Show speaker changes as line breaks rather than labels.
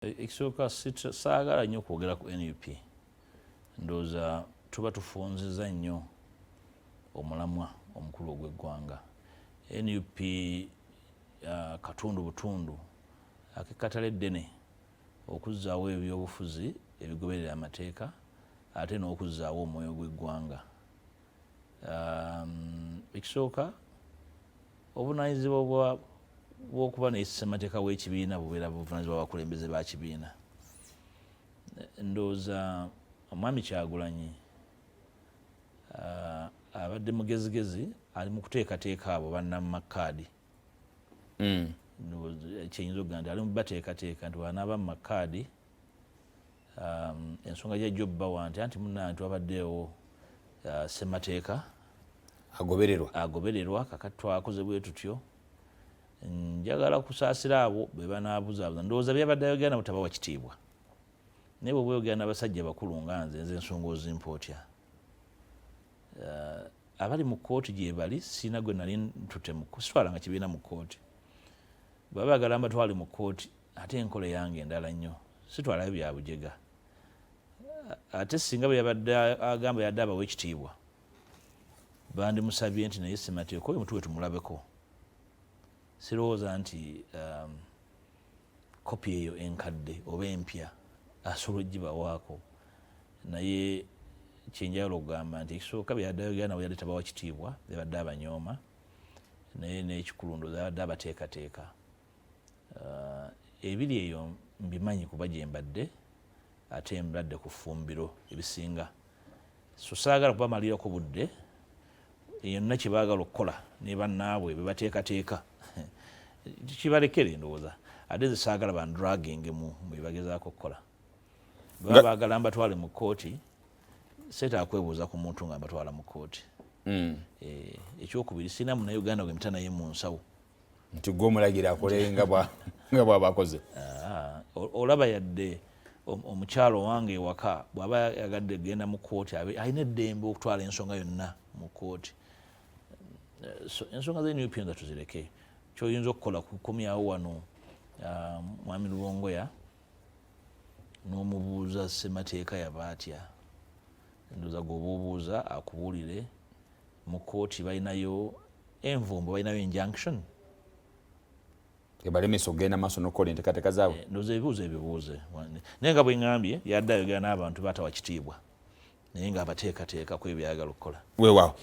Ekisooka, saagala nnyo kwogera ku NUP. Ndowooza tuba tufunziza nnyo omulamwa omukulu ogw'eggwanga. NUP katundu butundu akekatale eddene okuzzaawo ebyobufuzi ebigoberera amateeka ate n'okuzzaawo omwoyo gw'eggwanga. Ekisooka, obuvunaanyizibwa bw'okuba ne ssemateeka w'ekibiina bubeera buvunaanyizibwa bw'abakulembeze ba kibiina. Ndowooza Omwami Kyagulanyi abadde mugezigezi, ali mu kuteekateeka abo bannamakaadi. Kyeyinza okugamba nti ali mu bateekateeka nti bw'anaaba mu makaadi, ensonga gyajja obbawa nti anti munnange twabaddeewo ssemateeka
agobererwa.
Agobererwa. Kakati twakoze bwe tutyo. Njagala kusaasira abo be banaabuzaabuza. Ndowooza byabadde ayogera nabo tabawa kitiibwa, naye bw'oba oyogera n'abasajja bakulu nga nze, nze ensonga ozimpa otya? Abali mu kkooti gye bali, sirina gwe nali ntute, sitwalanga kibiina mu kkooti. Bwe baba bagala mbatwale mu kkooti, ate enkola eyange endala nnyo, sitwalayo bya bujega. Ate singa bwe yabadde agamba yadde abawa ekitiibwa, bandimusabye nti naye ssemateeka oyo mutuwe tumulabeko. Sirowooza nti kopi eyo enkadde oba empya asobola ogibawaako. Naye kyenjagala okugamba nti ekisooka, byeyadde ayogera nabo yadde tabawa kitiibwa, yabadde abanyooma. Naye n'ekikulu, ndowooza yabadde abateekateeka. Ebiri eyo mbimanyi kuba gye mbadde, ate mbadde ku ffumbiro ebisinga, so saagala kubamalirako budde. Yonna kye baagala okukola ne bannaabwe be bateekateeka kibalekere. Ndowooza ate nze saagala bandraginge mu bye bagezaako okukola. Baba baagala mbatwale mu kkooti, seetaaga kwebuuza ku muntu nga mbatwala mu kkooti. Ekyokubiri, sirina Munnayuganda gwe mpita naye mu nsawo.
Nti gwe omulagira akole nga bw'aba akoze.
Ah, olaba yadde omukyalo wange ewaka bw'aba yagadde genda mu kkooti, alina eddembe okutwala ensonga yonna mu kkooti. So ensonga za NUP nga tuzireke. Kyoyinza okukola kukomyawo wano Mwami Lubongoya n'omubuuza ssemateeka yaba atya. Ndowooza gweoba obuuza akubuulire mu kkooti balinayo envumbo, balinayo injunction
ebalemesa okugenda maaso n'okukola enteekateeka zaabwe.
Ndowooza ebibuuzo ebibuuze, naye nga bwe ŋŋambye, yadde ayogera n'abantu batawa kitiibwa, naye ng'abateekateeka ku ebyo byayagala okukola.
Weewaawo.